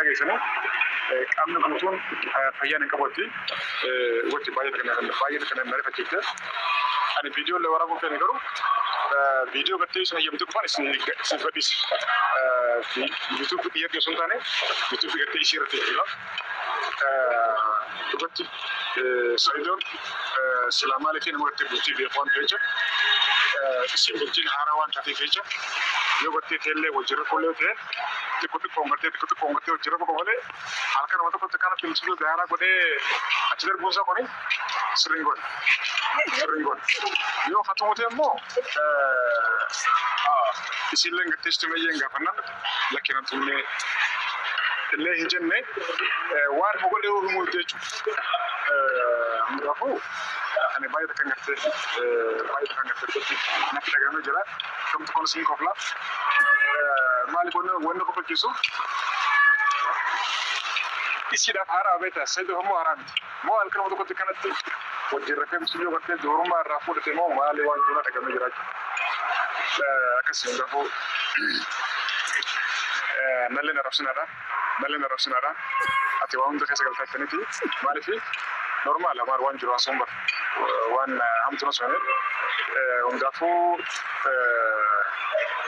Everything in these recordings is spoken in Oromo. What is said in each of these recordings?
Dhageessanii qaamni guutuun fayyaan hin qabutti wajji baay'ee kana baay'ee kana na rifachiifte. Ani viidiyoo illee waraabuu feene garuu viidiyoo gartee isin hayyamte qofaan isin isin gadhiise. YouTube dhiyeeffii osoo hin taane YouTube gartee ishee irratti jechuudha. Dhugatti Sa'idoon silaa maaliif nama gartee bultii beeku waan ta'eef jecha isin bultiin haaraa waan taateef jecha yoo gartee teellee wajjin rakkoo ta'e xiqqoo xiqqoon gartee xiqqoo xiqqoon gartee wajjin rakkoo malee halkan nama tokkotti kanatti misiluu daaraa godhee achi darbuun isaa kuni sirriin godhe. Sirriin godhe. Yoo hatumute immoo isillee gartee situ meeyyeen gaafannaan lakkina tumnee illee hin jenne waan mogolee himuu jechuudha. Hundaafuu ani baay'ee takkan gartee baay'ee takkan gartee natti dhagahamee jira. Kamtu kun siin kofla. Maaliif wanni kofalchiisu isiidhaaf haaraa beektaa Sa'iidoof ammoo haaraa miti. Moo halkan nama tokkotti kanatti wajjin rafee misiluu gartee dubrummaa irraa fuudhate moo maali waan jiru dhagamee jira jechuudha. Akkasii hundaafuu nallee na rabsinaadha. Nallee na rabsinaadha. Ati waan hunda keessa galtaa jettaniiti. Maaliif normaal maal waan jiru haasawuun bara waan hamtu na soone hundaafuu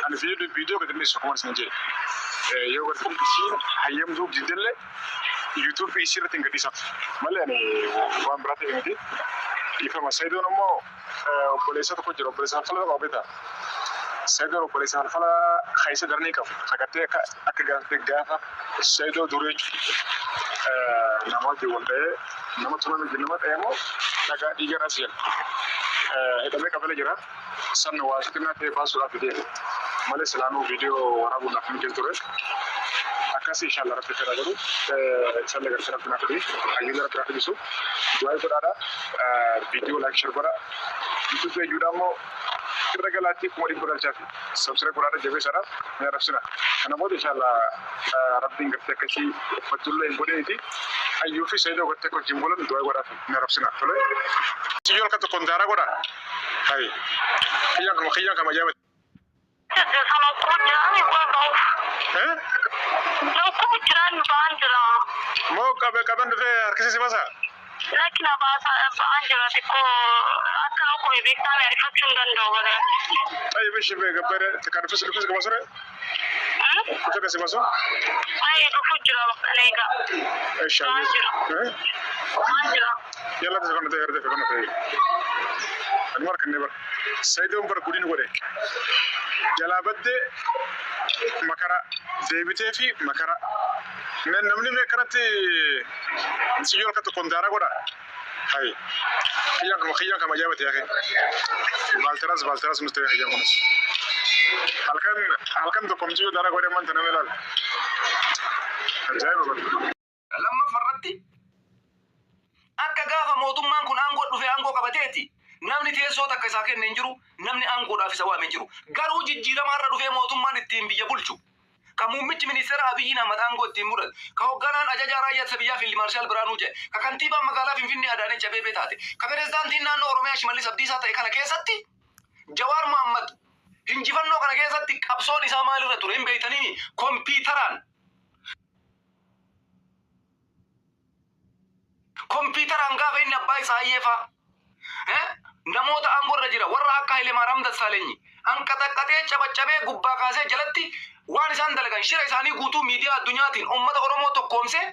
ani viidiyoo gadi dhiisu akkuma isin jedhe. Yoo gadi isiin hayyamtuu diddellee YouTube isii irratti hin gadhiisatu. Malee ani waan biraa ta'e miti. Dhiifama. Sa'idoon immoo obboleessa tokko jira. Obboleessa falfala tokko beektaa? Sa'idoon obboleessa falfala keessa daranii qabu. Agartee akka akka gaafa gaafa Sa'idoo duree nama wajjin wal dha'ee nama tumame nama dha'ee immoo dhagaa dhiiga irraa seena. Hidhamee qabalee jira. San waa xixinnaa ta'e baasuudhaaf deema. Malee silaanuu viidiyoo waraabuun naaf hin ture. Akkasii inshallah rabbi fedha godhu. Inshallah gartee rabbi naaf fedhi. Hayyuun rabbi naaf fedhisu. Du'aa godhaadha. Viidiyoo like share godha. YouTube eeyyuudha immoo irra galaatti 100,000 galchaa fi subscribe godhaadha jabeessaadha. Hin arrabsina. Kana booda inshallah rabbiin gartee akkasii uffattullee hin godhiniiti. Hayyuu fi Saidoo gartee akka wajjin bulan du'aa godhaaf hin arrabsina. Tole. Siyyoo halkan tokkoon daaraa godha. Hayi. Kiyyaan kama kiyyaan kama ajaa'iba. Eh? Moo qabe qaban dhufee harkisee si baasaa? Lakki na baasa ba'aan jira xiqqoo akka na kumi beektaa na arifachuu hin danda'u bara. Xayyib ishi bee gabbare kan dhufes dhufes gaba sure dhufee kasi basu. Ayi dhufu jira bakka na egaa. Ishi Ba'aan jira. Eh? Ba'aan jira. Yalla tafe kana ta'e herdefe kana ta'e. Ani markan ne bar. Saidoon bar gudin godhe. Jalaa baddee makara deebitee fi makara. Namni mee kanatti siyyoo harka tokkoon daaraa godha. Hayi. Kiyyaan kama kiyyaan kama ajaa'iba ta'e akee. Baalteraas baalteraas nuti ta'e kiyyaan kunis. Halkan halkan tokko mucayyoo daaraa godhee manta nama ilaala. Ajaa'iba godhe. Lammaffaa irratti akka gaafa mootummaan kun aangoo dhufee aangoo qabateeti namni teessoo takka isaa kenne hin jiru, namni aangoodhaaf isa waame hin jiru. Garuu jijjiirama har'a dhufee mootummaan ittiin biyya bulchu, ka muummichi ministeera Abiyyiin Ahmad aangoo ittiin mudate, ka hogganaan ajajaa raayyaa ittisa biyyaa Fiild Maarshaal Biraanuu jedhe, ka kantiibaan magaalaa Finfinnee Adaanech Abeebee taate, ka pirezidaantiin naannoo Oromiyaa Shimallis Abdiisaa ta'e kana keessatti Jawaar Mohammad injifannoo kana keessatti qabsoon isaa maalirra ture hin beektanii kompiitaraan Kompiitaraan gaafa inni abbaa Isaayyee faa eh, namoota aangoo irra jira warra akka Hayilemaariyaam Dassaalenyi anqaxaqqaxee cabaccabee gubbaa kaasee jalatti waan isaan dalagan shira isaanii guutuu miidiyaa addunyaatiin uummata Oromoo tokkoomsee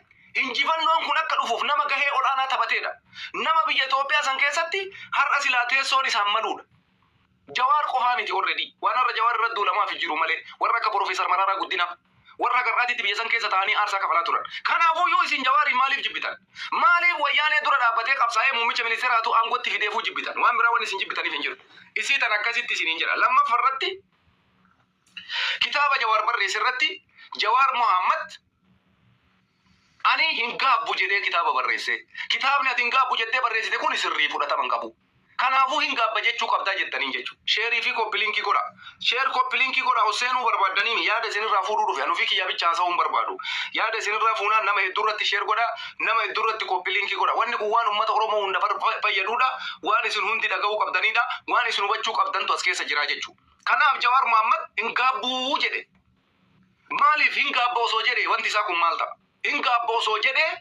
injifannoon kun akka dhufuuf nama gahee ol'aanaa taphateedha. Nama biyya Itoophiyaa san keessatti har'a silaa teessoon isaan maluudha. Jawaar qofaa miti already waan har'a Jawaar irra duulamaaf jiru malee warra akka Profeesar Mararaa Guddinaa warra haga har'aatitti biyya san keessa ta'anii aarsaa kafalaa turan. Kanaafuu yoo isin Jawaariin maaliif jibbitan? Maaliif wayyaanee dura dhaabbatee qabsaa'ee muummicha ministeeraatu aangootti fideefuu jibbitan? Waan biraa wanni isin jibbitaniif hin jiru. Isii tan akkasitti isiniin jedha. Lammaffaa irratti kitaaba Jawaar barreesse irratti Jawaar Mohaammed ani hin gaabbu jedhee kitaaba barreesse. Kitaabni ati hin gaabbu jettee barreessite kun sirrii fudhatama hin qabu. Kanaafuu hin gaabba jechuu qabdaa jettaniin jechuudha. Sheerii fi copy link godha. Share copy link godha ol seenuu barbaaddaniimi yaada isinirraa fuudhuu dhufe. Ani ofii kiyyaa bicha haasa'uu hin barbaadu. Yaada isinirraa fuunaan nama hedduu irratti share godha, nama hedduu irratti copy link godha. Wanni kun waan uummata Oromoo hunda fayyaduudha, waan isin hundi dhaga'uu qabdaniidha, waan isin hubachuu qabdantu as keessa jira jechuudha. Kanaaf Jawaar Mohammad hin gaabbuu jedhe. Maaliif hin gaabba osoo jedhee wanti isaa kun maal ta'a? Hin gaabba osoo jedhee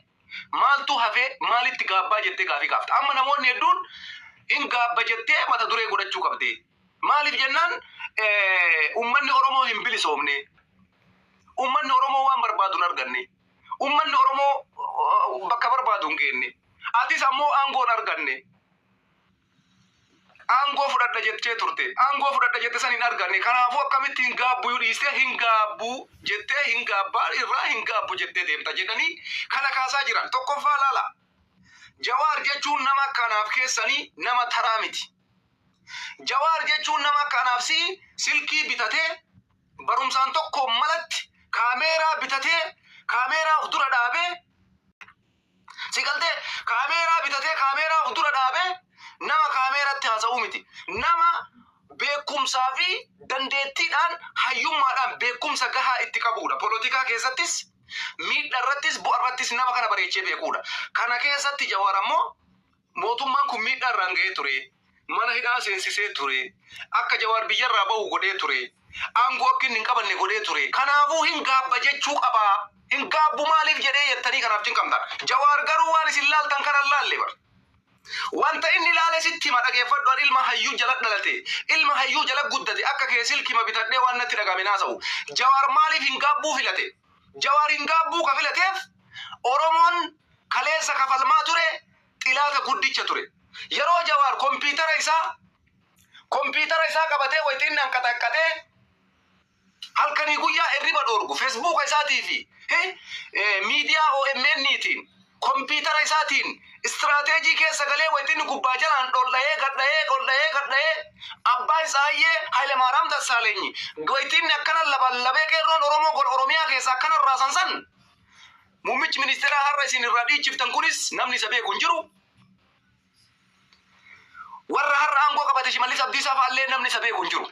maaltu hafee maalitti gaabbaa jettee gaafii gaafta. Amma namoonni hedduun hin gaabba jettee mata duree godhachuu qabdi. Maaliif jennaan uummanni Oromoo hin bilisoomne. Uummanni Oromoo waan barbaadu hin arganne. Uummanni Oromoo bakka barbaadu hin geenne. Atis ammoo aangoo hin arganne. Aangoo fudhadha jettee turte. Aangoo fudhadha jette san hin arganne. Kanaafuu akkamitti hin gaabbuu dhiistee hin gaabbuu jettee hin gaabbaa irraa hin gaabbu jettee deemta jedhanii kana kaasaa jiran. Tokkoffaa laala. Jawaar jechuun nama kanaaf keessanii nama taraa miti. Jawaar jechuun nama kanaaf si silkii bitatee barumsaan tokko malatti kaameeraa bitatee kaameeraa of dura dhaabee si galtee kaameeraa bitatee kaameeraa of dura dhaabee nama kaameeratti haasa'uu miti. Nama beekumsaa fi dandeettiidhaan hayyummaadhaan beekumsa gahaa itti qabudha. Polotikaa keessattis miidhaa irrattis bu'a irrattis nama kana bareechee beekuudha. Kana keessatti Jawaar ammoo mootummaan kun miidhaa irraan ga'ee ture. Mana hidhaa seensisee ture. Akka Jawaar biyyarraa bahu godhee ture. Aangoo akka inni hin qabanne godhee ture. Kanaafuu hin gaabba jechuu qabaa. Hin gaabbu maaliif jedhee jettanii kanaaf cinqamtan. Jawaar garuu waan isin laaltan kana laalle bar. Wanta inni ilaale sitti hima dhageeffadhu ani ilma hayyuu jala dhalate ilma hayyuu jala guddate akka kee silkima bitadhee waan natti dhagame naasa'u. Jawaar maaliif hin gaabbuu filate? Jawaar hin gaabbuu ka filateef Oromoon kaleessa kafalmaa ture xilaata guddicha ture. Yeroo Jawaar kompiitara isaa qabatee wayitiin hanqaxaqqatee halkanii guyyaa hirriba dhoorgu feesbuuka isaatii fi miidiyaa OMN-tiin kompiitara isaatiin istiraateejii keessa galee wayitiin gubbaa jalaan dholdha'ee gadha'ee dholdha'ee gadha'ee abbaa isaayyee Hayilemaaraam Dassaalenyi wayitiin akkana labalabee qeerroon Oromoo gol Oromiyaa keessa akkana raasan san muummichi ministeeraa har'a isin irraa dhiichiftan kunis namni isa beeku hin jiru. Warra har'a aangoo qabate Shimallis Abdiisaa fa'aallee namni isa beeku hin jiru.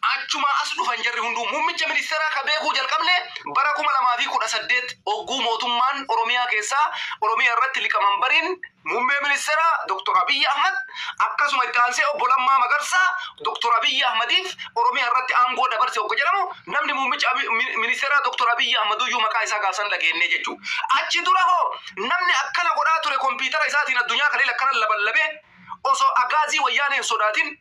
Achuma as dhufan jarri hunduu muummicha ministeeraa ka beekuu jalqabne bara 2018 ogguu mootummaan Oromiyaa keessaa Oromiyaa irratti liqamanbariin muummee ministeeraa Dr. Abiyyi Ahmad akkasuma itti aansee obbo Lammaa Magarsaa Dr. Abiyyi Ahmadiif Oromiyaa irratti aangoo dabarse oggo jedhamu namni muummicha ministeeraa Dr. Abiyyi Ahmad iyyuu maqaa isaa gaafsan dhageenye jechuudha. Achi dura hoo namni akkana godhaa ture kompiitara isaatiin addunyaa kalee akkana laballabee osoo agaazii wayyaanee hin sodaatin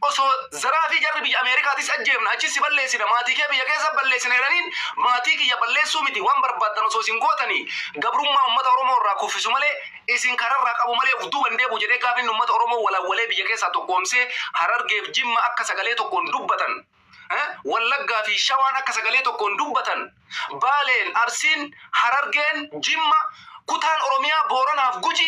osoo zaraa fi jarri biyya Ameerikaatis ajjeefna achis si balleessina maatii kee biyya keessa balleessina jedhaniin maatii kiyya balleessuu miti waan barbaaddan osoo isin gootanii gabrummaa uummata Oromoo irraa kuffisu malee isin kararraa qabu malee of duuban deebu jedhee gaafa inni uummata Oromoo walawwalee biyya keessaa tokkoomsee Harargeef Jimma akka sagalee tokkoon dubbatan. Wallaggaa fi Shawaan akka sagalee tokkoon dubbatan. Baaleen, Arsiin, Harargeen, Jimma, kutaan Oromiyaa Booranaaf Guji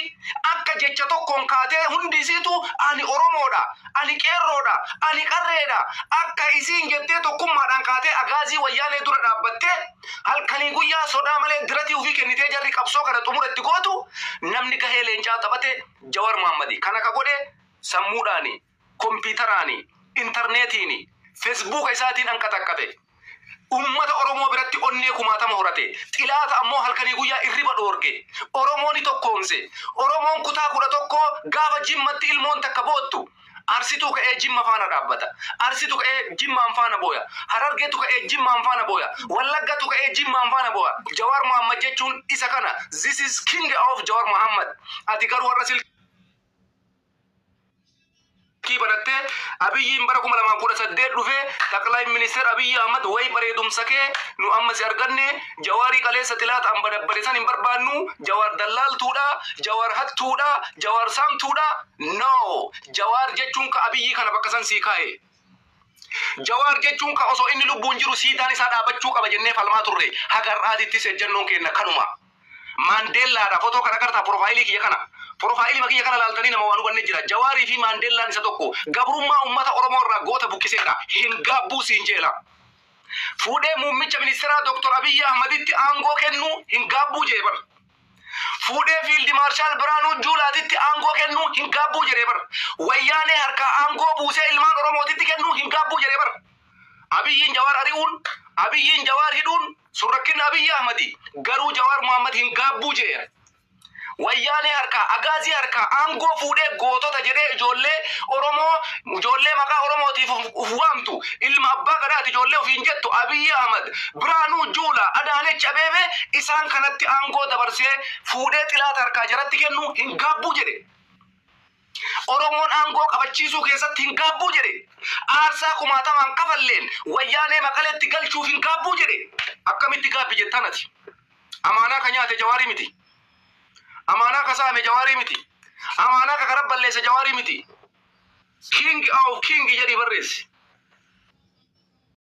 akka jecha tokkoon kaatee hundi isiitu ani Oromoodha, ani qeerroodha, ani qarreedha akka isiin jettee tokkummaadhaan kaatee agaazii wayyaanee dura dhaabbattee halkanii guyyaa sodaa malee diratii ofii kennitee jarri qabsoo kana xumura itti gootu namni gahee leencaa taphate Jawar Muhammadi. Kana ka godhe sammuudhaani, kompiitaraani, intarneetiini, feesbuuka isaatiin hanqaxaqqate. Uummata Oromoo biratti onnee kumaatama horate. Xilaata ammoo halkanii guyyaa irriba dhoorge. Oromoon tokkoomse. Oromoon kutaa 11 gaafa Jimmatti ilmoon takka boottu. Arsituu ka'ee Jimma faana dhaabbata. Arsitu ka'ee Jimmaan faana booya. Harargeetu ka'ee Jimmaan faana booya. Wallaggatu ka'ee Jimmaan faana booya. Jawaar Muhammad jechuun isa kana. This is king of Jawaar Muhammad. Ati garuu warra silkii banattee Abiyyiin bara 2018 dhufee Taqlaay Ministeer Abiyyi Ahmad wayi bareedumsa kee nu amma si arganne Jawaarii qaleessa xilaata an badabbare san hin barbaannu Jawaar dallaaltuudha Jawaar hattuudha Jawaar saamtuudha no Jawaar jechuun ka Abiyyi kana bakka san sii kaa'e. Jawaar jechuun ka osoo inni lubbuun jiru siidaan isaa dhaabachuu qaba jennee falmaa turre haga har'aatittis ejjennoon keenya kanuma. Maandeellaadha fotoo kana agartaa profaayilii kiyya kana. Profaayilii kiyya kana laaltanii nama waan hubanne jira. Jawaarii fi Maandeellaan isa tokko. Gabrummaa uummata Oromoo irraa goota buqqiseedha. Hin gaabbuu siin jeela. Fuudhee muummicha ministeeraa Dr. Abiyyi Ahmaditti aangoo kennuu hin gaabbuu jee bar. Fuudhee fiildi maarshaal Biraanuu Juulaatitti aangoo kennuu hin gaabbuu jedhee bar. Wayyaanee harkaa aangoo buusee ilmaan Oromootitti kennuu hin gaabbuu jedhee bar. Abiyyiin Jawaar ari'uun, Abiyyiin Jawaar hidhuun sun rakkina Abiyyi Ahmadi. Garuu Jawaar Muhammad hin gaabbuu jee. Wayyaanee harkaa, Agaazii harkaa aangoo fuudhee gootota jedhee ijoollee Oromoo, ijoollee maqaa Oromootiif uf waamtu, ilma abbaa gadaati ijoollee ofiin jettu, Abiyyi Ahmad, Biraanuu Juulaa, Adaanech Abeebee, isaan kanatti aangoo dabarsee fuudhee xilaata harkaa jaratti kennu hin gaabbuu jedhe. Oromoon aangoo qabachiisuu keessatti hin gaabbuu jedhe. Aarsaa kumaatamaan kafalleen Wayyaanee Maqaleetti galchuuf hin gaabbuu jedhe. Akkamitti gaabbi jettaan ati? Amaanaa ka nyaate Jawaarii miti. Amaanaa ka saame Jawaarii miti. Amaanaa ka kara balleesse Jawaarii miti. King of king jedhii barreessi.